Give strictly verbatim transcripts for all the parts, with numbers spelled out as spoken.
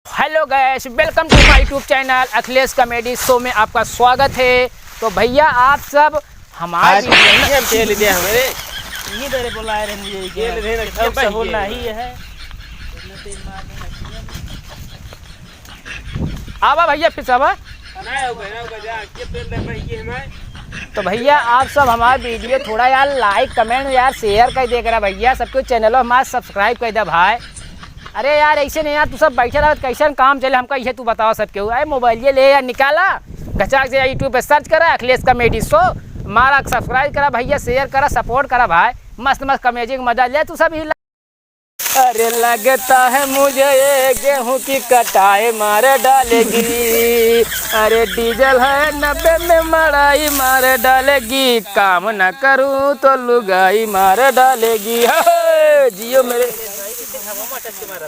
Hello guys, welcome to my YouTube channel अखिलेश कॉमेडी शो में आपका स्वागत है। तो भैया, आप सब हमारे आज video में ये हम तेल दे हमारे। ये तेरे बुलाए रहे मुझे, ये तेल दे ना, ये सब भाई, सहोल ये। नहीं है। आवा भैया, फिर से आवा। ना हो गया, ना हो गया, जा, ये तेल दे भाई, ये हमारे। तो भैया, आप सब हमार video थोड़ा यार like, comment, यार share कर दे करा भैया, सबके channel हमार subscribe कर दे भाई। अरे यार, ऐसे नहीं यार, तू सब बैठे रहो, कैसन काम चले, हमका इहे तू बताओ सबके। अरे mobile ये ले यार, निकाला, घचाक से YouTube पे search करा अखिलेश कॉमेडी शो, मारा subscribe करा भैया, share करा, support करा भाई, मस्त मस्त comedy के मजा ले तू सब ही। अरे लगता है मुझे ये गेहूं की कटाई मार डालेगी, अरे डीजल है नब्बे में मड़ाई मार डालेगी, काम न करूं तो लुगाई मार डालेगी। हे, जियो मेरे।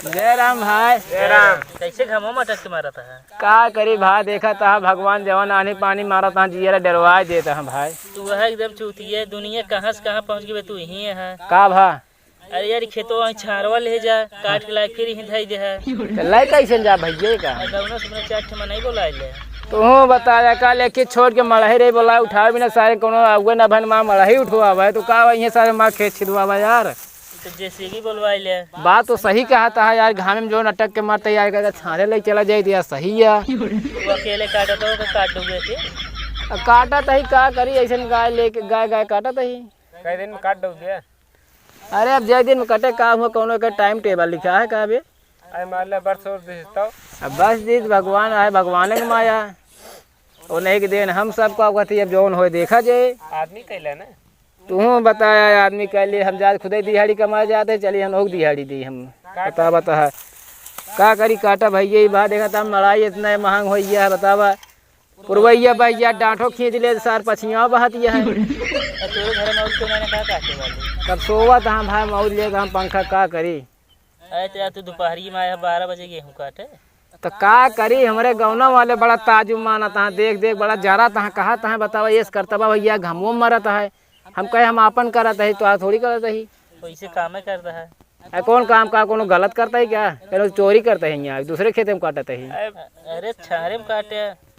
जय राम भाई। जय राम। कैसे घमो मटक के मारत है? का करी भाई, देखत ह भगवान जवन आनी पानी मारत ह, जियरा डरवाए देत ह भाई। तू है एकदम चूतिया, दुनिया कहाँ से कहाँ पहुँच गई, तू ही है। का भा? अरे यार, खेतवा वहीं छारवा ले जा, काट के लाए फिर यहीं धई दे है। तो लाई कैसे जा भैया का? आ, गौना सुमना चार ठे मनई बोलाए ले। तू बताया का लेके छोड़ के मड़ही रे बोला उठावे बिना सारे कोनो अगुए ना भन माँ मड़ही उठवावे, तो का वही सारे माँ खेत छिदवावे यार। तो जेसीबी बोलवाई ले। बात तो सही कहत ह यार, घामे में जौन अटक के मरत ह यार, का छारे लइ चला जाइत यार, सही है। वो अकेले काटत हो, तो काट डूबे के। अब काटत ही का करी, ऐसन गाय लेके, गाय, गाय काटत ही। कई दिन में काट डूबे। अरे अब जय दिन में कटे का हुआ, कौनो के time table लिखा है का बे? अरे मान ले बरस और दिस तो। अब बस दिस भगवान आए, भगवान के माया। ओ नहीं के दिन हम सबको कहती अब जौन होए देखा जाए। आदमी कैला ना। तू बताया आदमी कह लिए, हम जात खुदे दिहाड़ी कमाए जाते, चलिए हम लोग दिहाड़ी दी हम। बता, बता है। का करी काटा भैया, ई बात देखा था, मड़ाई इतना महंग हो गया है, बतावा। पुरवैया भैया डांठो खींच ले, सार पछिया बहत यह है। और तोरे घर में और क्यों ना कहा काटे वाले? तब सोवत हम भाई, मौज लेके हम पंखा का करी। अरे तो यार, तू दोपहरी में आया, बारह बजे गेहूं काटे। तो का करी, हमरे गौना वाले बड़ा ताजुब मानत हैं, देख देख बड़ा जरत हैं, कहत हैं, बतावा, ये करतबा भैया घमो मरत है। हम कहे हम आपन करत ही, तो थोड़ी करत ही। तो इसे कामे करता है। अरे कौन काम का, कोनो गलत करता ही क्या? कहीं चोरी करता ही यहाँ, दूसरे खेते में काटत ही। अरे छारे में काटे।